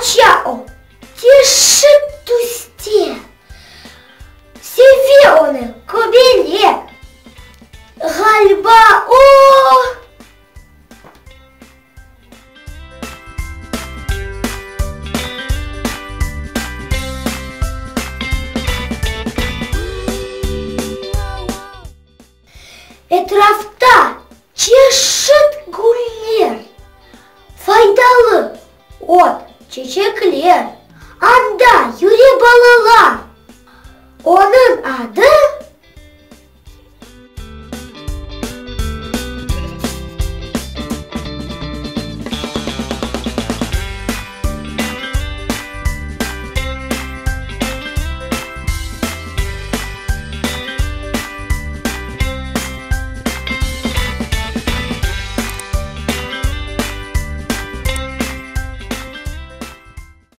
Aça o, çeşit tüste. Seve onı köbelek. Ğaliba o. Etrafta çeşit güller, faydalı ot, çeçekler, anda yüre balalar. Onıñ adı.